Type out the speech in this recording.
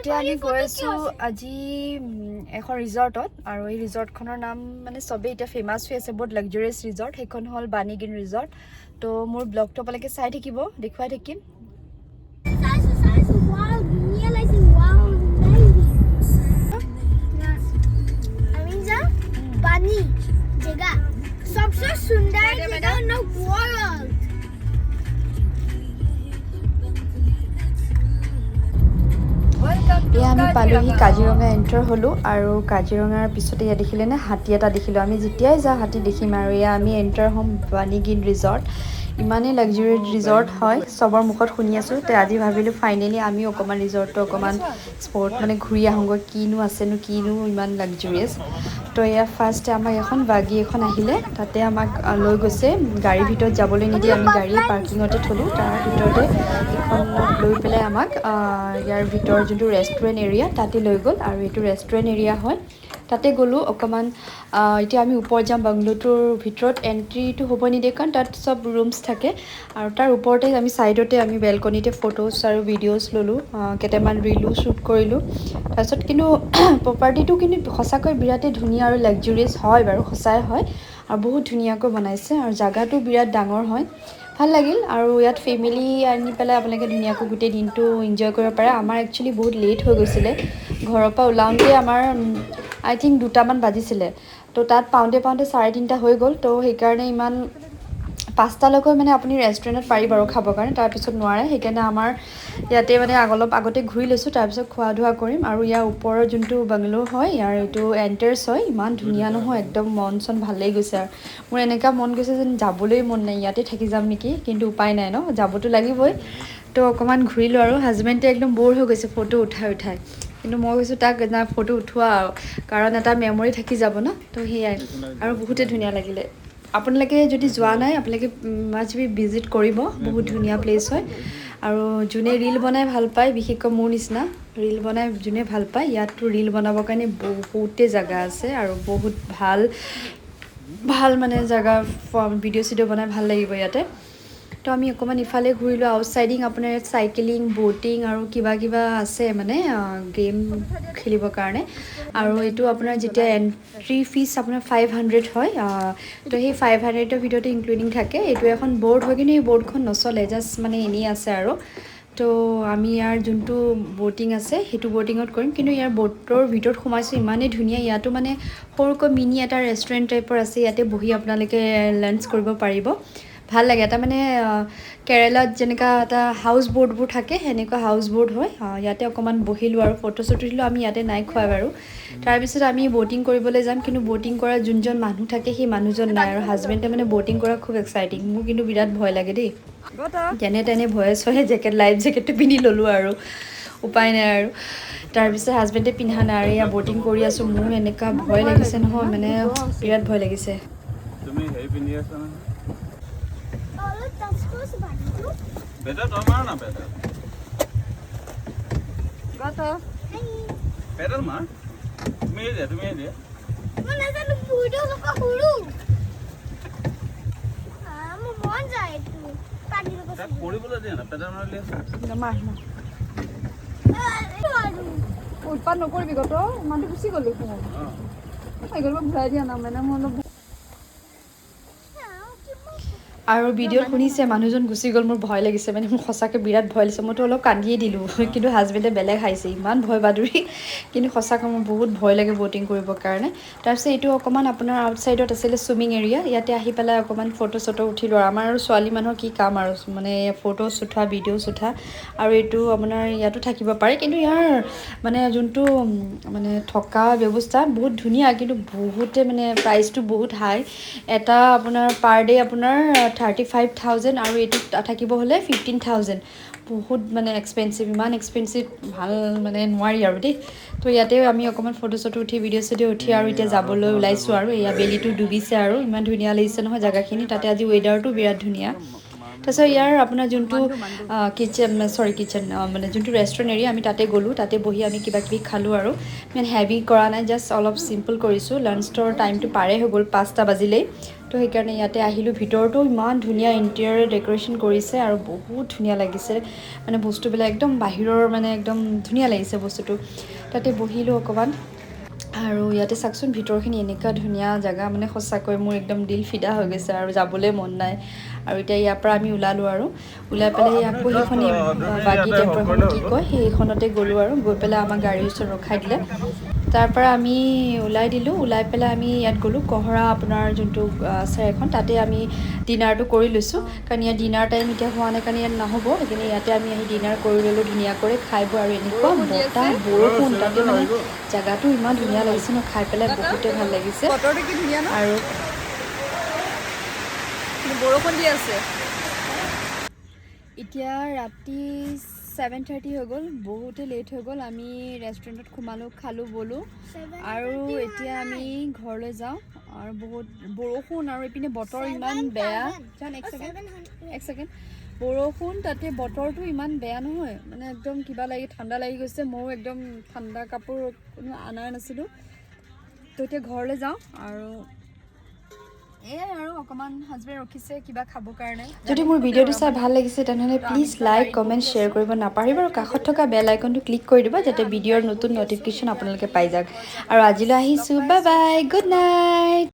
এতিয়া আমি গৈ আছোঁ আজি এখন ৰিজৰ্টত আৰু এই ৰিজৰ্টখনৰ নাম মানে চবেই এতিয়া ফেমাছ হৈ আছে, বহুত লাক্সাৰিয়াছ ৰিজৰ্ট। সেইখন হ'ল বাণীগ্ৰীণ ৰিজৰ্ট। তো মোৰ ব্লগটো আপোনালোকে চাই থাকিব, দেখুৱাই থাকিম। চাইছো চাইছো, ৱাও, ধুনীয়া লাগিছে। Wow, amazing. আমি যাম পানী জেগা, सबसे सुंदर जगह in the world. এয়া আমি পালোহি, কাজিৰঙা এণ্টাৰ হ'লোঁ আৰু কাজিৰঙাৰ পিছতে ইয়াত দেখিলেনে হাতী এটা দেখিলোঁ। আমি যেতিয়াই যাওঁ হাতী দেখিম। আৰু এয়া আমি এণ্টাৰ হ'ম বাণীগ্ৰীণ ৰিজৰ্ট। ইমানেই লাক্সাৰিয়াছ ৰিজৰ্ট হয়, চবৰ মুখত শুনি আছোঁ। তো আজি ভাবিলোঁ ফাইনেলি আমি অকণমান ৰিজৰ্টটো অকণমান স্পট মানে ঘূৰি আহোঁগৈ, কিনো আছেনো, কিনো ইমান লাক্সাৰিয়াছ। তো এয়া ফাৰ্ষ্ট আমাক এখন বাগী এখন আহিলে, তাতে আমাক লৈ গৈছে। গাড়ীৰ ভিতৰত যাবলৈ নিদিয়ে, আমি গাড়ী পাৰ্কিঙতে থ'লোঁ। তাৰ ভিতৰতে এইখনত লৈ পেলাই আমাক ইয়াৰ ভিতৰৰ যোনটো ৰেষ্টুৰেণ্ট এৰিয়া তাতে লৈ গ'ল। আৰু এইটো ৰেষ্টুৰেণ্ট এৰিয়া হয়, তাতে গ'লোঁ অকণমান। এতিয়া আমি ওপৰত যাম। বাংলোটোৰ ভিতৰত এণ্ট্ৰিটো হ'ব নিদিয়ে, কাৰণ তাত চব ৰুমছ থাকে। আৰু তাৰ ওপৰতে আমি ছাইডতে আমি বেলকনিতে ফটোজ আৰু ভিডিঅ'জ ল'লোঁ, কেইটামান ৰিলো শ্বুট কৰিলোঁ। তাৰপিছত কিন্তু প্ৰপাৰ্টিটো কিন্তু সঁচাকৈ বিৰাটেই ধুনীয়া আৰু লাক্সাৰিয়াছ হয় বাৰু, সঁচাই হয় আৰু বহুত ধুনীয়াকৈ বনাইছে আৰু জাগাটো বিৰাট ডাঙৰ হয়, ভাল লাগিল। আৰু ইয়াত ফেমিলি আনি পেলাই আপোনালোকে ধুনীয়াকৈ গোটেই দিনটো এনজয় কৰিব পাৰে। আমাৰ একচুৱেলি বহুত লেট হৈ গৈছিলে। ঘৰৰ পৰা ওলাওঁতে আমাৰ আই থিংক 2টামান বাজিছিলে। তো তাত পাওঁতে পাওঁতে 3:30 হৈ গ'ল। তো সেইকাৰণে ইমান 5টালৈকে মানে আপুনি ৰেষ্টুৰেণ্টত পাৰিব আৰু খাবৰ কাৰণে, তাৰপিছত নোৱাৰে। সেইকাৰণে আমাৰ ইয়াতে মানে অলপ আগতে ঘূৰি লৈছোঁ, তাৰপিছত খোৱা ধোৱা কৰিম। আৰু ইয়াৰ ওপৰৰ যোনটো বাংলো হয়, ইয়াৰ এইটো এণ্ট্ৰেঞ্চ হয়, ইমান ধুনীয়া নহয়, একদম মন চন ভাল লাগি গৈছে। আৰু মোৰ এনেকুৱা মন গৈছে যেন যাবলৈ মন নাই, ইয়াতে থাকি যাম নেকি। কিন্তু উপায় নাই ন, যাবতো লাগিবই। তো অকণমান ঘূৰিলোঁ আৰু হাজবেণ্ডে একদম ব'ৰ হৈ গৈছে ফটো উঠাই উঠাই। কিন্তু মই কৈছোঁ তাক, না, ফটো উঠোৱা আৰু, কাৰণ এটা মেমৰি থাকি যাব ন। তো সেয়াই আৰু বহুতে ধুনীয়া লাগিলে। আপোনালোকে যদি যোৱা নাই, আপোনালোকে মাষ্ট বি ভিজিট কৰিব, বহুত ধুনীয়া প্লেচ হয়। আৰু যোনে ৰীল বনাই ভাল পায়, বিশেষকৈ মোৰ নিচিনা ৰীল বনাই যোনে ভাল পায়, ইয়াততো ৰীল বনাবৰ কাৰণে বহুতেই জেগা আছে আৰু বহুত ভাল ভাল মানে জেগা, ভিডিঅ' চিডিঅ' বনাই ভাল লাগিব ইয়াতে। তো আমি অকণমান ইফালে ঘূৰিলোঁ। আউটচাইডিং আপোনাৰ ইয়াত চাইকেলিং, ব'টিং আৰু কিবা কিবা আছে, মানে গেম খেলিবৰ কাৰণে। আৰু এইটো আপোনাৰ যেতিয়া এণ্ট্ৰি ফিজ আপোনাৰ 500 হয়, তো সেই 500ৰ ভিতৰতে ইনক্লুডিং থাকে। এইটো এখন ব'ট হয়, কিন্তু এই ব'টখন নচলে, জাষ্ট মানে এনেই আছে। আৰু তো আমি ইয়াৰ যোনটো ব'টিং আছে সেইটো ব'টিঙত কৰিম। কিন্তু ইয়াৰ ব'টৰ ভিতৰত সোমাইছোঁ, ইমানেই ধুনীয়া। ইয়াতো মানে সৰুকৈ মিনি এটা ৰেষ্টুৰেণ্ট টাইপৰ আছে, ইয়াতে বহি আপোনালোকে লাঞ্চ কৰিব পাৰিব। ভাল লাগে। এটা মানে কেৰেলাত যেনেকুৱা এটা হাউচ ব'টবোৰ থাকে, সেনেকুৱা হাউচ ব'ট হয়। ইয়াতে অকণমান বহিলোঁ আৰু ফটো চটো উঠিলোঁ। আমি ইয়াতে নাই খোৱা বাৰু। তাৰপিছত আমি ব'টিং কৰিবলৈ যাম, কিন্তু ব'টিং কৰা যোনজন মানুহ থাকে সেই মানুহজন নাই। আৰু হাজবেণ্ডে মানে ব'টিং কৰা খুব এক্সাইটিং, মোৰ কিন্তু বিৰাট ভয় লাগে দেই। যেনে তেনে ভয়ে চয়ে জেকেট, লাইফ জেকেটটো পিন্ধি ল'লোঁ আৰু উপায় নাই। আৰু তাৰপিছত হাজবেণ্ডে পিন্ধা নাই আৰু এয়া ব'টিং কৰি আছোঁ। মোৰ এনেকুৱা ভয় লাগিছে নহয়, মানে বিৰাট ভয় লাগিছে। তুমি হেৰি পিন্ধি আছা নহয়। অলপ টাচ কৰিছো পানীটো। পেডেল তই মাৰ না, পেডেল। পেডেল মাৰ। তুমি এই দিয়া, তুমি এই দিয়া। মই নাজানো, পুখুৰীটো অলপ সৰু। মোৰ মন যায় এইটো পানীৰ লগত। তাক কৰিবলৈ দিয়া না, পেডেল মাৰি আছে। আৰু উৎপাত নকৰিবি গত, মানুহটো গুচি গ'ল দেখোন। অঁ। চাইকেল ঘূৰাই দিয়া না, মানে মোৰ অলপ আৰু ভিডিঅ'ত শুনিছে মানুহজন গুচি গ'ল, মোৰ ভয় লাগিছে, মানে মোৰ সঁচাকৈ বিৰাট ভয় লাগিছে। মইতো অলপ কান্দিয়ে দিলোঁ, কিন্তু হাজবেণ্ডে বেলেগ হাঁহিছে, ইমান ভয় বাদুৰি। কিন্তু সঁচাকৈ মোৰ বহুত ভয় লাগে ব'টিং কৰিবৰ কাৰণে। তাৰপিছত এইটো অকণমান আপোনাৰ আউটছাইডত আছিলে চুইমিং এৰিয়া। ইয়াতে আহি পেলাই অকণমান ফটো চটো উঠিলোঁ। আৰু আমাৰ আৰু ছোৱালী মানুহৰ কি কাম আৰু, মানে ফটোজ উঠা, ভিডিঅ'ছ উঠা। আৰু এইটো আপোনাৰ ইয়াতো থাকিব পাৰে, কিন্তু ইয়াৰ মানে যোনটো মানে থকা ব্যৱস্থা বহুত ধুনীয়া, কিন্তু বহুতে মানে প্ৰাইচটো বহুত হাই। এটা আপোনাৰ পাৰ ডে' আপোনাৰ 35,000 আৰু এইটোত থাকিব হ'লে 15,000। বহুত মানে এক্সপেঞ্চিভ, ইমান এক্সপেঞ্চিভ, ভাল মানে নোৱাৰি আৰু দেই। তো ইয়াতে আমি অকণমান ফটো চটো উঠি, ভিডিঅ' চিডিঅ' উঠি আৰু এতিয়া যাবলৈ ওলাইছোঁ। আৰু এয়া বেলিটো ডুবিছে আৰু ইমান ধুনীয়া লাগিছে নহয় জেগাখিনি। তাতে আজি ৱেডাৰটো বিৰাট ধুনীয়া। তাৰপিছত ইয়াৰ আপোনাৰ যোনটো কিটচেন, চৰি, কিটচেন মানে যোনটো ৰেষ্টুৰেণ্ট এৰিয়া, আমি তাতে গ'লোঁ। তাতে বহি আমি কিবা কিবি খালোঁ আৰু ইমান হেভি কৰা নাই, জাষ্ট অলপ চিম্পল কৰিছোঁ। লাঞ্চৰ টাইমটো পাৰে হৈ গ'ল, 5টা বাজিলেই। তো সেইকাৰণে ইয়াতে আহিলোঁ। ভিতৰতো ইমান ধুনীয়া ইণ্টেৰিয়ৰ ডেক'ৰেশ্যন কৰিছে আৰু বহুত ধুনীয়া লাগিছে। মানে বস্তুবিলাক একদম বাহিৰৰ, মানে একদম ধুনীয়া লাগিছে বস্তুটো। তাতে বহিলোঁ অকণমান আৰু ইয়াতে চাওকচোন ভিতৰখিনি, এনেকুৱা ধুনীয়া জেগা, মানে সঁচাকৈ মোৰ একদম দিল ফিদা হৈ গৈছে আৰু যাবলৈ মন নাই। আৰু এতিয়া ইয়াৰ পৰা আমি ওলালোঁ আৰু ওলাই পেলাই আকৌ সেইখন বাগি টাইপৰখন কি কয়, সেইখনতে গ'লোঁ আৰু গৈ পেলাই আমাক গাড়ীৰ ওচৰত ৰখাই দিলে। তাৰ পৰা আমি ওলাই দিলোঁ। ওলাই পেলাই আমি ইয়াত গ'লোঁ, কহৰা আপোনাৰ যোনটো আছে এখন, তাতে আমি ডিনাৰটো কৰি লৈছোঁ। কাৰণ ইয়াত ডিনাৰ টাইম এতিয়া হোৱা নাই কাৰণে ইয়াত নহ'ব। সেইকাৰণে ইয়াতে আমি আহি ডিনাৰ কৰি ল'লোঁ ধুনীয়াকৈ খাই বৈ। আৰু এনেকুৱা বতাহ, বৰষুণ, তাতে মানে জেগাটো ইমান ধুনীয়া লাগিছে ন, খাই পেলাই বহুতে ভাল লাগিছে। বতৰটো কি ধুনীয়া ন? আৰু কিন্তু বৰষুণ দি আছে। এতিয়া ৰাতি 7:30 হৈ গ'ল, বহুতে লেট হৈ গ'ল। আমি ৰেষ্টুৰেণ্টত সোমালোঁ, খালোঁ, বলোঁ আৰু এতিয়া আমি ঘৰলৈ যাওঁ। আৰু বহুত বৰষুণ আৰু এইপিনে বতৰ ইমান বেয়া। জান, এক ছেকেণ্ড, এক ছেকেণ্ড। বৰষুণ, তাতে বতৰটো ইমান বেয়া নহয়, মানে একদম কিবা লাগি ঠাণ্ডা লাগি গৈছে। ময়ো একদম ঠাণ্ডা কাপোৰ কোনো অনাই নাছিলোঁ। তো এতিয়া ঘৰলৈ যাওঁ আৰু এয়াই আৰু অকণমান হাজবেণ্ড ৰখিছে কিবা খাবৰ কাৰণে। যদি মোৰ ভিডিঅ'টো চাই ভাল লাগিছে, তেনেহ'লে প্লিজ লাইক, কমেণ্ট, শ্বেয়াৰ কৰিব নাপাহৰিব আৰু কাষত থকা বেল আইকনটো ক্লিক কৰি দিব, যাতে ভিডিঅ'ৰ নতুন ন'টিফিকেশ্যন আপোনালোকে পাই যাওক। আৰু আজিলৈ আহিছোঁ, বাই বাই, গুড নাইট।